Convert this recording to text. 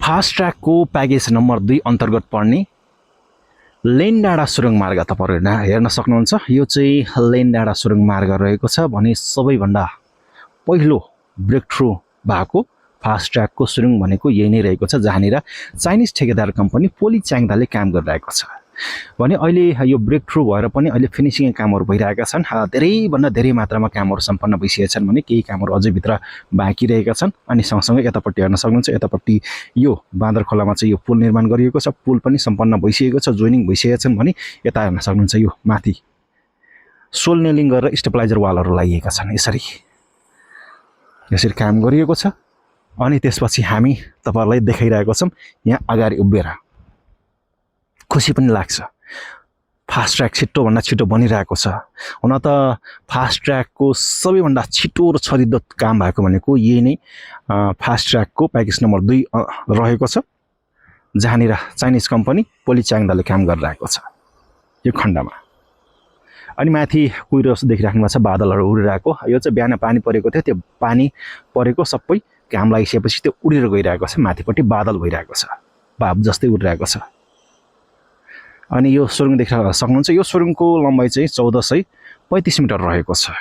Fast ट्र्याकको package number 2 अन्तर्गत पर्ने lane डाँडा सुरुङ मार्ग तपाईहरु हेर्न सक्नुहुन्छ। यो चाहिँ लेन डाँडा सुरुङ मार्ग रहेको छ भने सबैभन्दा पहिलो ब्रेक थ्रु भएको फास्ट ट्र्याकको सुरुङ भनेको यही नै रहेको छ, जहाँनिर चाइनिज ठेकेदार कम्पनी पोली च्याङदाले काम गरिरहेको छ भने अहिले यो ब्रेक थ्रु भएर पनि अहिले फिनिसिङ कामहरू भइरहेका छन्। धेरैभन्दा धेरै मात्रामा कामहरू सम्पन्न भइसकेका छन् भने केही कामहरू अझै भित्र बाँकी रहेका छन्। अनि सँगसँगै यतापट्टि हेर्न सक्नुहुन्छ, यतापट्टि यो बाँदर खोलामा चाहिँ यो पुल निर्माण गरिएको छ, पुल पनि सम्पन्न भइसकेको छ, जोइनिङ भइसकेका छन् भने यता हेर्न सक्नुहुन्छ यो माथि सोल नेलिङ गरेर स्टेबलाइजर वालहरू लगाइएका छन्। यसरी काम गरिएको छ। अनि त्यसपछि हामी तपाईहरुलाई देखाइरहेको छौं यहाँ अगाडि उभिएर। खुसी पनि लाग्छ, फास्ट ट्र्याक छिटोभन्दा छिटो बनिरहेको छ। हुन त फास्ट ट्र्याकको सबैभन्दा छिटो र छरिदो काम भएको भनेको यही नै फास्ट ट्र्याकको प्याकेज नम्बर 2 रहेको छ, जहाँनिर चाइनिज कम्पनी पोली च्याङदाले काम गरिरहेको छ यो खण्डमा। अनि माथि कुइरो देखिराख्नु भएको छ, बादलहरू उडिरहेको। यो चाहिँ बिहान पानी परेको थियो, त्यो पानी परेको सबै घाम लागिसकेपछि त्यो उडेर गइरहेको छ, माथिपट्टि बादल भइरहेको छ, भाप जस्तै उडिरहेको छ। अनि यो सुरुङ देख्न सक्नुहुन्छ, यो सुरुङको लम्बाइ चाहिँ 1435 मिटर रहेको छ।